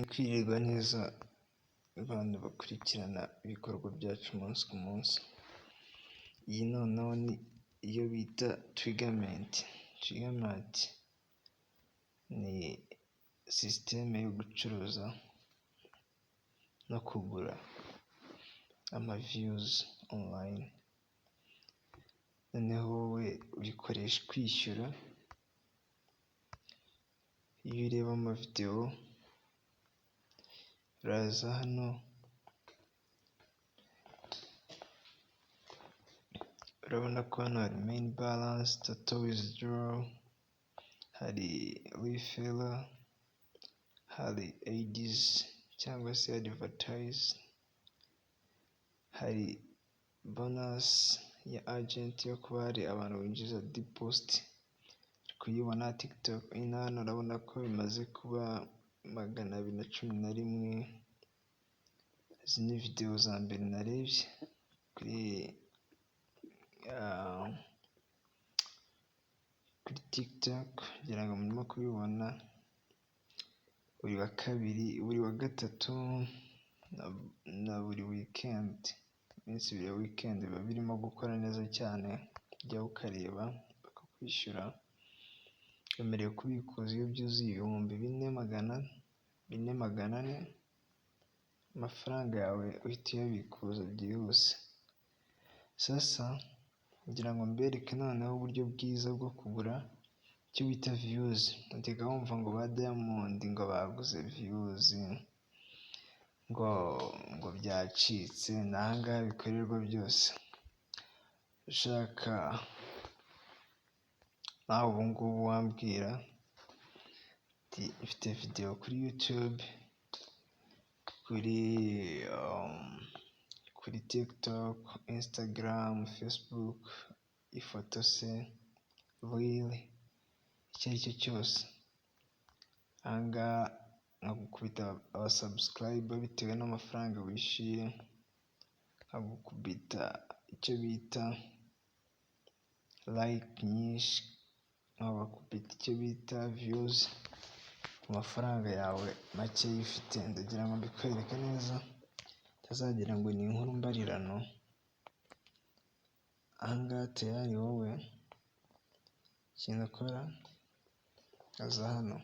Kwirirwa neza abantu bakurikirana ibikorwa byacu umunsi ku munsi, iyi noneho ni iyo bita Twiga Mart, Twiga Mart ni sisiteme yo gucuruza no kugura amaviyuzi online, noneho wowe uyikoresha kwishyura, iyo ureba amavidewo uraza hano urabona ko hano hari main balance, total withdraw, hari referral, hari ads cyangwa se advertise, hari bonus ya agent yo kuba hari abantu binjiza deposit, uri kuyibona TikTok hano urabona ko bimaze kuba 211, izi ni videwo za mbere narebye kuri TikTok ngira ngo murimo kubibona, buri wa kabiri, buri wa gatatu na buri weekend, iminsi ibiri ya weekend biba birimo gukora neza cyane, ujyaho ukareba bakakwishyura, wemerewe kubikuza iyo byuzuye 4400, amafaranga yawe uhita uyabikuza byihuse. Sasa ngira ngo mbereke noneho uburyo bwiza bwo kugura icyo bita views, ujyaga wumva ngo ba Diamond ngo baguze views, ngo byacitse, ni aha ngaha bikorerwa byose, ushaka nawe ubu ngubu wambwira uti mfite videwo kuri YouTube, kuri TikTok, Instagram, Facebook, ifoto se, reel, icyo ari cyo cyose, aha ngaha nkagukubita aba subscriber bitewe n'amafaranga wishyuye, nkagukubita icyo bita like nyinshi, nkabakubita icyo bita views ku mafaranga yawe makeya ufite, ndagira ngo mbikwereke neza utazagira ngo ni inkuru mbarirano, aha ngaha tayari wowe ikintu ukora uza hano,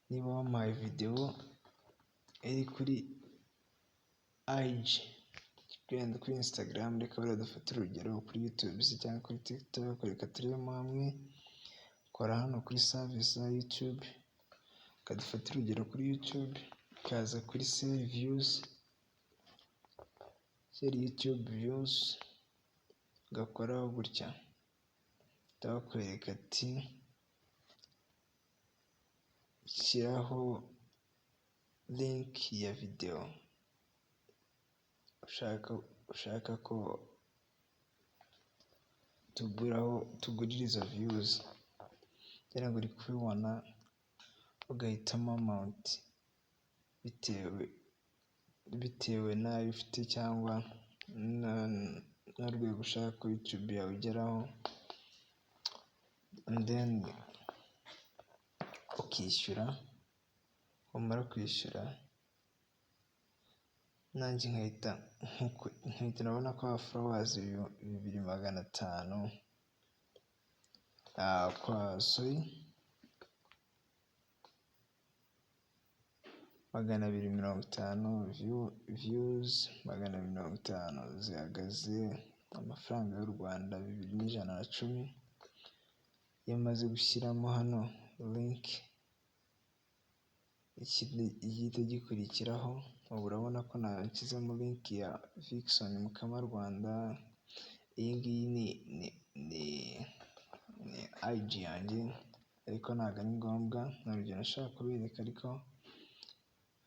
niba wampaye videwo iri kuri IG, wenda kuri Instagram, reka wenda dufate urugero kuri YouTube se cyangwa kuri TikTok, reka turebemo hamwe, kora hano kuri service za YouTube, reka dufate urugero kuri YouTube, ukaza kuri sell views, sell YouTube views, ugakoraho gutya, bahita bakwereka ati shyiraho link ya videwo ushaka ko tuguraho, tugurira izo views, ngira ngo uri kubibona, ugahitamo amount bitewe n'ayo ufite cyangwa n'urwego ushaka ko YouTube yawe igeraho, then ukishyura, wamara kwishyura nanjye nkahita urabona ko followers 2500 kwa sorry 250, views 250 zihagaze amafaranga y'u Rwanda 2110, iyo maze gushyiramo hano link igihita gikurikiraho, ubu urabona ko nashyizemo link ya Vickson Mukama Rwanda, iyi ngiyi ni IG yanjye ariko ntabwo ari ngombwa, ni urugero nashaka kubereka ariko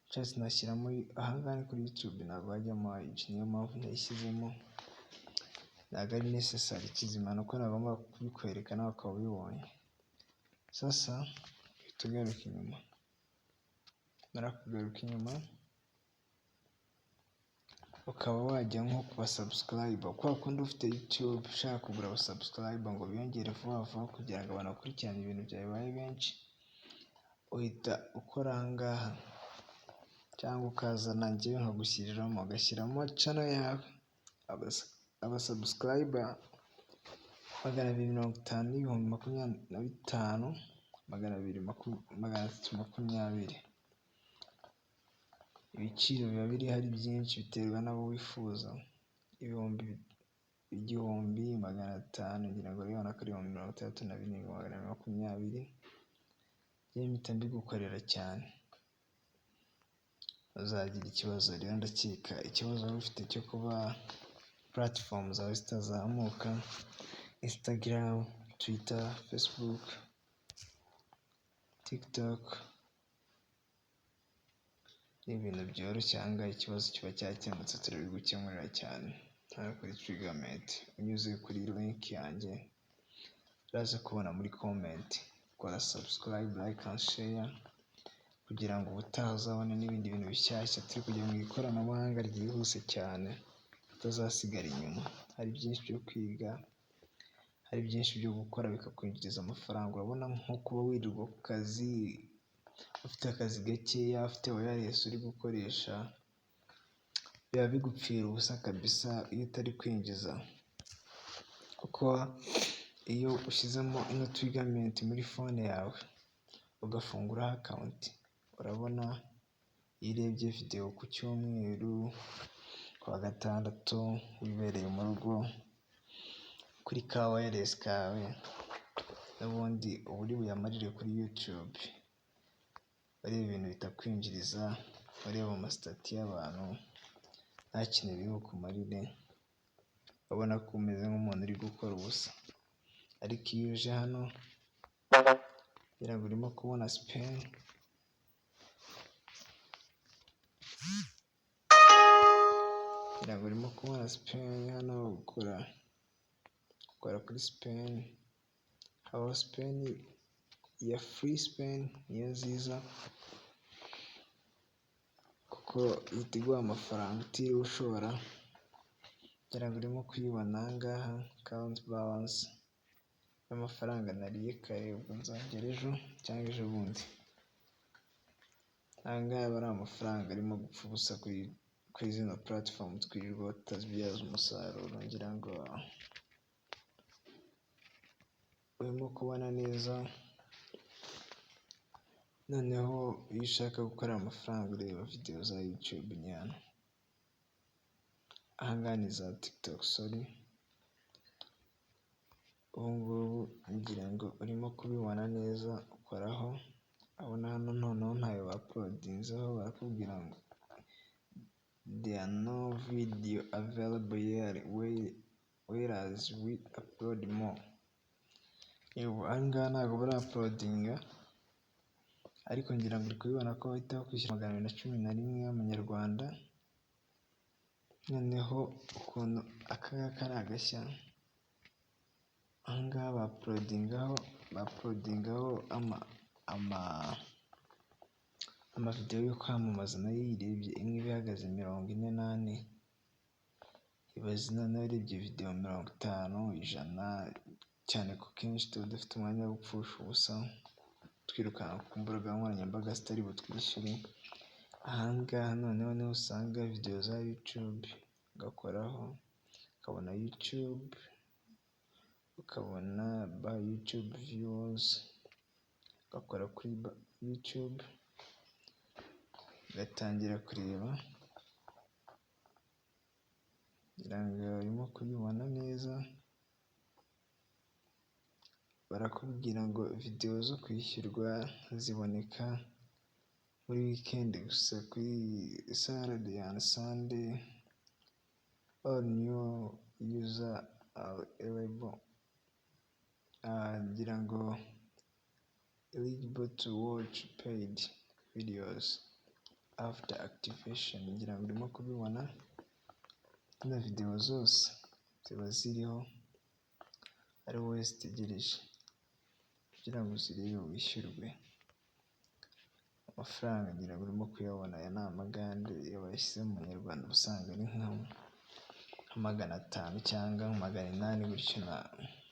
nshatse nashyiramo, aha ngaha ni kuri YouTube ntabwo hajyamo IG, niyo mpamvu ntayishyizemo, ntabwo ari necessary, ikizima ni uko nagomba kubikwereka nawe ukaba ubibonye. Sasa uhita ugaruka inyuma, numara kugaruka inyuma ukaba wajya nko ku ba subscriber, kwa kundi ufite YouTube ushaka kugura aba subscriber ngo biyongere vuba vuba kugira ngo abantu bakurikirane ibintu byawe babe benshi. Uhita ukora aha ngaha cyangwa ukazana njyewe nkagushyiriramo, ugashyiramo channel yawe, abasubscriber 250 n'ibihumbi 25 200, 320. Ibiciro biba biriho ari byinshi, biterwa n'abo wifuza. 1500, ngira ngo urabibona ko ari 67,220. Njyewe mpita mbigukorera cyane, uzagira ikibazo rero. Ndakeka ikibazo wari ufite cyo kuba platform zawe zitazamuka, Instagram, Twitter, Facebook, TikTok, ni ibintu byoroshye. Aha ngaha ikibazo kiba cyakemutse, turabigukemurira cyane hano kuri Twigamenti, unyuze kuri link yanjye uraza kubona muri comment. Kora subscribe, like and share kugira ngo ubutaha uzabone n'ibindi bintu bishyashya. Turi kujya mu ikoranabuhanga ryihuse cyane, utazasigara inyuma. Hari byinshi byo kwiga, hari byinshi byo gukora bikakwinjiriza amafaranga. Urabona nko kuba wirirwa ku kazi, ufite akazi gakeya, ufite wireless uri gukoresha, biba bigupfira ubusa kabisa iyo utari kwinjiza, kuko iyo ushyizemo ino Twigamenti muri phone yawe ugafunguraho account, urabona iyo urebye videwo ku cyumweru, ku wa gatandatu, wibereye mu rugo kuri ka wireless kawe, n'ubundi uba uri buyamarire kuri YouTube ureba ibintu bitakwinjiriza, ureba amastatus y'abantu nta kintu biri bukumarire, urabona ko umeze nk'umuntu uri gukora ubusa. Ariko iyo uje hano, ngira ngo urimo kubona spin, ngira ngo urimo kubona spin hano, ukora kuri spin, habaho spin ya free spin, niyo nziza kuko ihita iguha amafaranga utiriwe ushora. Ngira ngo urimo kuyibona aha ngaha, current balance y'amafaranga nariye kare, ubwo nzongera ejo cyangwa ejobundi. Aya ngaya aba ari amafaranga arimo gupfa ubusa kuri zino platform twirirwa tutazibyaza umusaruro. Ngira ngo urimo kubona neza. Noneho iyo ushaka gukora amafaranga ureba videwo za YouTube, ni hano. Aha ngaha ni za TikTok, sorry. Ubu ngubu ngira ngo urimo kubibona neza, ukoraho, urabona hano noneho ntayo bauploadinzeho, barakubwira ngo "There are no video available yet, wait as we upload more." Aha ngaha ntabwo barauploadinga, ariko ngira ngo uri kubibona ko bahita bakwishyura 211 y'amanyarwanda. Noneho ukuntu aka ngaka ari agashya, aha ngaha bauploadingaho amavidewo yo kwamamaza, nayo iyo uyirebye imwe iba ihagaze 44. Ibaze noneho urebye videwo 50, 100, cyane ko kenshi tuba dufite umwanya wo gupfusha ubusa twirukanka ku mbuga nkoranyambaga zitari butwishyure. Aha ngaha noneho niho usanga videwo za YouTube, ugakoraho ukabona YouTube, ukabona ba YouTube views, ugakora kuri YouTube ugatangira kureba. Ngira ngo urimo kubibona neza, barakubwira ngo videwo zo kwishyurwa ziboneka muri weekend gusa, kuri Saturday and Sunday. All new user are eligible, ngira ngo eligible to watch paid videos after activation. Ngira ngo urimo kubibona, zino videwo zose ziba ziriho, ari wowe zitegereje kugira ngo uzirebe wishyurwe amafaranga. Ngira ngo urimo kuyabona, aya ni amagande, iyo bayashyize mu manyarwanda uba usanga ari nka 500 cyangwa 800 gutyo,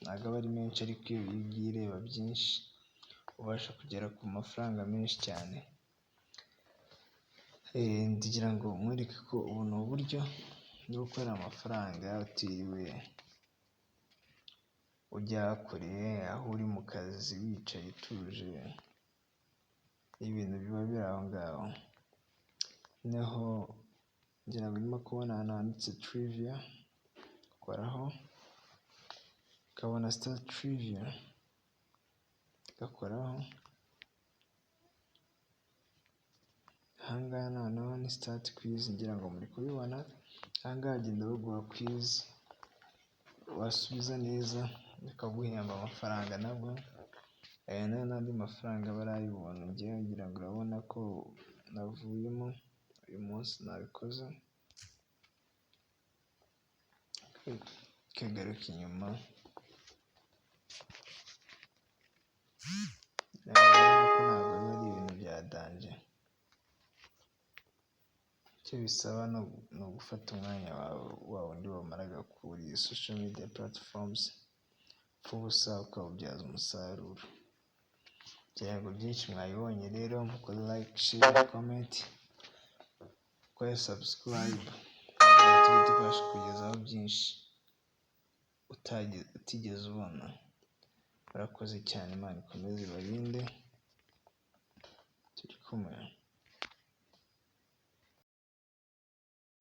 ntabwo aba ari menshi, ariko iyo ugiye ureba byinshi Ubasha kugera ku mafaranga menshi cyane. Ngira ngo nkwereke ko ubu ni uburyo bwo gukorera amafaranga utiriwe ujya kure, aho uri mu kazi wicaye utuje, ibintu biba biri aho ngaho. Noneho ngira ngo urimo kubona ahantu handitse trivia, ukoraho ukabona start trivia, ugakoraho. Aha ngaha noneho ni start quiz, ngira ngo muri kubibona. Aha ngaha bagenda baguha quiz, wasubiza neza bakaguhemba amafaranga nabwo. Aya nayo ni andi mafaranga aba ari ay'ubuntu. Njyewe ngira ngo urabona ko navuyemo uyu munsi nabikoze, kagaruka inyuma, urabona ko ntabwo biba ari ibintu bya danger. Icyo bisaba ni ugufata umwanya wawe wa wundi wamaraga kuri social media platforms upfa ubusa, ukawubyaza umusaruro. Ngira ngo byinshi mwabibonye rero, mukore like, share, comment, mukore subscribe, tujye tubasha kukugezaho byinshi utigeze ubona. Murakoze cyane, Imana ikomeze ibarinde, turi kumwe.